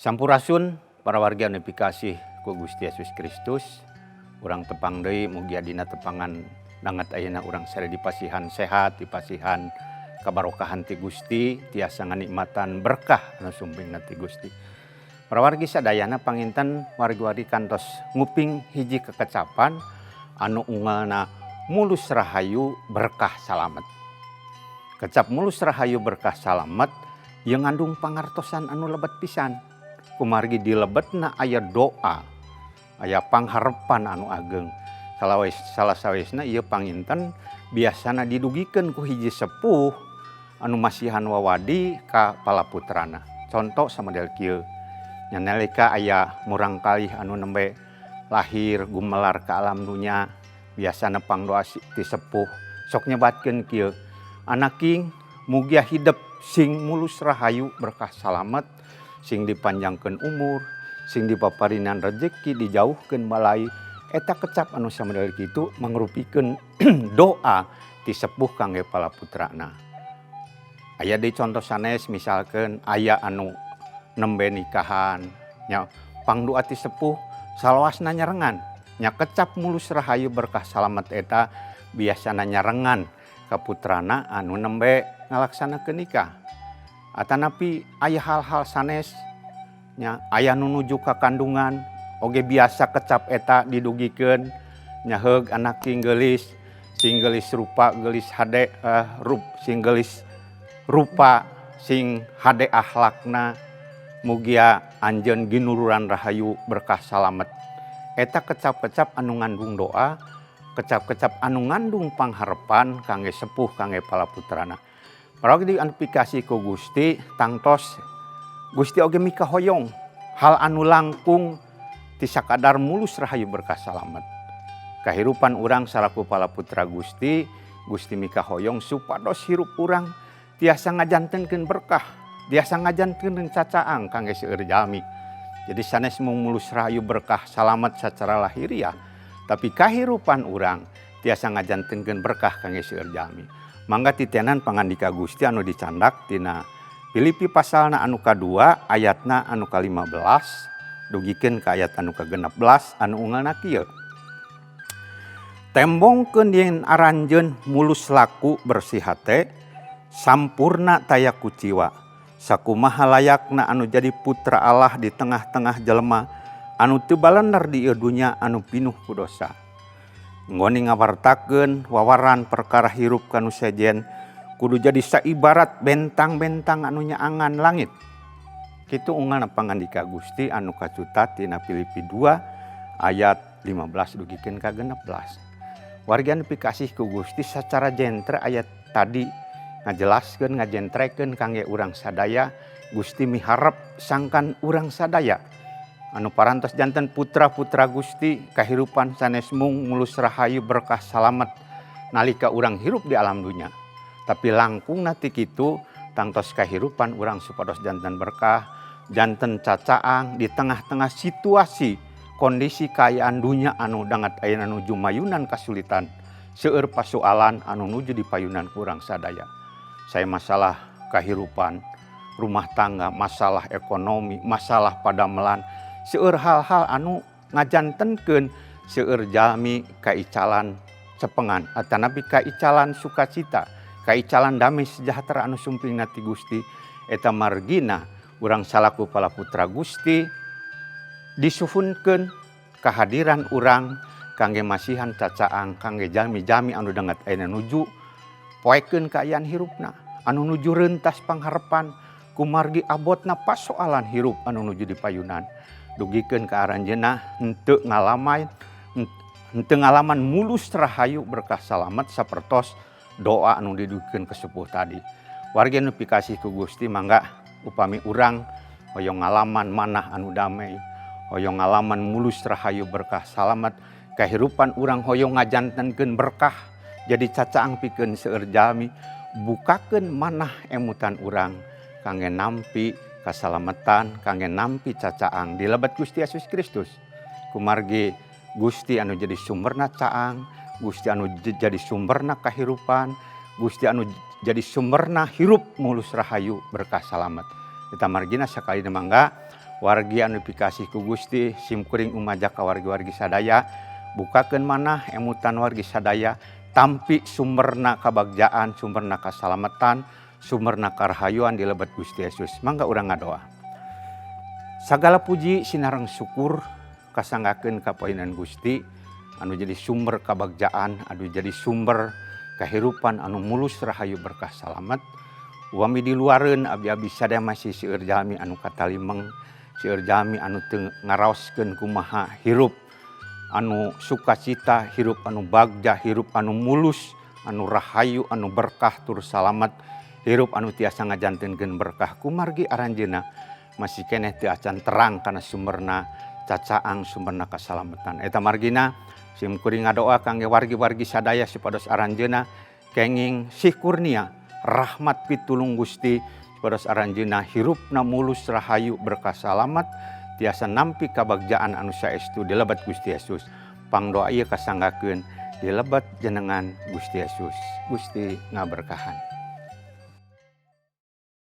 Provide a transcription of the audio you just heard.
Sampurasun para wargi anu dipikasih ku Gusti Yesus Kristus. Urang tepang deui, mugia dina tepangan danget ayeuna urang sadaya dipasihan sehat, dipasihan kabarokahan ti Gusti, tiasa nganikmatan berkah anu sumpingna ti Gusti. Para wargi sadayana, panginten wargi-wargi kantos nguping hiji kekecapan anu unggalna mulus rahayu berkah salamet. Kecap mulus rahayu berkah salamet yang ngandung pangartosan anu lebet pisan. Kumargi di lebetna aya doa, aya pangharepan anu ageng. Salah sawisna ieu panginten biasana didugikeun ku hiji sepuh anu masihan wawadi ka palaputrana. Contoh samodel kieu nya, nalika aya murangkalih anu nembe lahir gumelar ke alam dunya, biasana pangdoa ti sepuh sok nyebatkeun kieu, "Anaking, mugia hidep sing mulus rahayu berkah salamet, sing dipanjangkeun umur, sing dipaparinan rezeki, dijauhkeun balai." Eta kecap anu samodel kitu mangrupikeun doa ti sepuh kangge palaputrana. Aya deui contoh sanes, misalkeun aya anu nembe nikahan nya, pangdoa ti sepuh salawasna nyarengan nya. Kecap mulus rahayu berkah salamet eta biasana nyarengan ka putrana anu nembe ngalaksanakeun nikah. Atanapi aya hal-hal sanes nya, aya nu nuju ka kandungan oge biasa kecap eta didugikeun nya, "Heug anaking geulis, sing geulis rupa, geulis hade, sing geulis rupa, sing hade akhlakna, mugia anjeun ginururan rahayu berkah salamet." Eta kecap-kecap anu ngandung doa, kecap-kecap anu ngandung pangharepan kangge sepuh kangge palaputrana. Para anu dipikasih ku Gusti, tangtos Gusti oge mikahoyong hal anu langkung ti sakadar mulus rahayu berkah salamet. Kahirupan urang salaku palaputra Gusti, Gusti mikahoyong supados hirup urang tiasa ngajantenkeun berkah, tiasa ngajantenkeun cacaang kangge seueur jalmi. Jadi sanes mung mulus rahayu berkah salamet secara lahiriah, tapi kahirupan urang tiasa ngajantenkeun berkah kangge seueur jalmi. Mangga titenan pangandika Gusti anu dicandak tina Filipi pasalna anu kadua, ayatna anu ka-15 dugikeun ka ayat anu ka-16, anu unggalna kieu: "Tembongkeun yen aranjeun mulus laku, bersih hate, sampurna taya kuciwa, sakumaha layakna anu jadi putra Allah di tengah-tengah jelema anu teu balener di ieu dunya anu pinuh ku dosa. Nggoni ngawartakeun wawaran perkara hirup kanu sejen kudu jadi saibarat bentang-bentang anu nyaangan langit." Kitu unggalna pangandika Gusti anu kacutat tina Filipi 2 ayat 15 dugikeun ka 16. Wargi anu pikasih ku Gusti, secara jentre ayat tadi ngajelaskeun, ngajentrekeun kangge urang sadaya, Gusti miharep sangkan urang sadaya anu parantos janten putra-putra Gusti, kahirupan sanes mung mulus rahayu berkah salamet nalika urang hirup di alam dunya, tapi langkung ti kitu, tangtos kahirupan urang supados janten berkah, janten cacaang di tengah-tengah situasi kondisi kaayaan dunya anu dangat ayeuna nuju mayunan kasulitan, seueur pasoalan anu nuju dipayunan ku urang sadaya. Saya masalah kehidupan rumah tangga, masalah ekonomi, masalah padamelan, seueur hal-hal anu ngajantenkeun seueur jalmi kaicalan cepengan atanapi kaicalan sukacita, kaicalan damai sejahtera anu sumpingna ti Gusti. Eta margina urang salaku palaputra Gusti disuhunkeun kehadiran urang kangge masihan cacaang kangge jalmi-jalmi anu dangat ayeuna nuju poekeun kaayaan hirupna, anu nuju rentas pangharepan kumargi abotna pasoalan hirup anu nuju dipayunan, dugikeun ka aranjeunna henteu ngalaman mulus rahayu berkah salamet sapertos doa anu didugikeun ke sepuh tadi. Wargi anu pikasih ku Gusti, mangga upami urang hoyong ngalaman manah anu damai, hoyong ngalaman mulus rahayu berkah salamet, kehidupan urang hoyong ngajantenkeun berkah, jadi cacaang pikeun seueur jalmi, bukakeun manah emutan urang kangge nampi kasalamatan, kangge nampi cacaang di lebet Gusti Yesus Kristus. Kumargi Gusti anu jadi sumberna caang, Gusti anu jadi sumberna kahirupan, Gusti anu jadi sumberna hirup mulus rahayu berkah salamet. Kita margina sakali mangga. Wargi anu dipikasih ku Gusti, simkuring umajak ka wargi-wargi sadaya, bukakeun manah emutan wargi sadaya, tampi sumberna kabagjaan, sumberna kasalamatan, sumberna karahayuan di lebet Gusti Yesus. Mangga urang ngadoa. Sagala puji sinareng syukur kasanggakeun ka payunan Gusti anu jadi sumber kabagjaan, anu jadi sumber kehidupan anu mulus, rahayu, berkah, salamet. Upami diluareun abdi-abdi sadaya masih seueur jalmi anu katalimeng, seueur jalmi anu teu ngaraoskeun kumaha hirup anu sukacita, hirup anu bagja, hirup anu mulus, anu rahayu, anu berkah tur salamet, hirup anu tiasa ngajantenkeun berkah kumargi aranjeunna masih keneh teu acan terang kana sumberna cacaang, sumberna kasalamatan. Eta margina sim kuring ngadoa kangge wargi-wargi sadaya supados aranjeunna kenging sih kurnia rahmat pitulung Gusti, supados aranjeunna hirupna mulus, rahayu, berkah, salamet, tiasa nampi kabagjaan anu saestu di lebet Gusti Yesus. Pangdoa ieu kasanggakeun di lebet jenengan Gusti Yesus. Gusti ngaberkahan.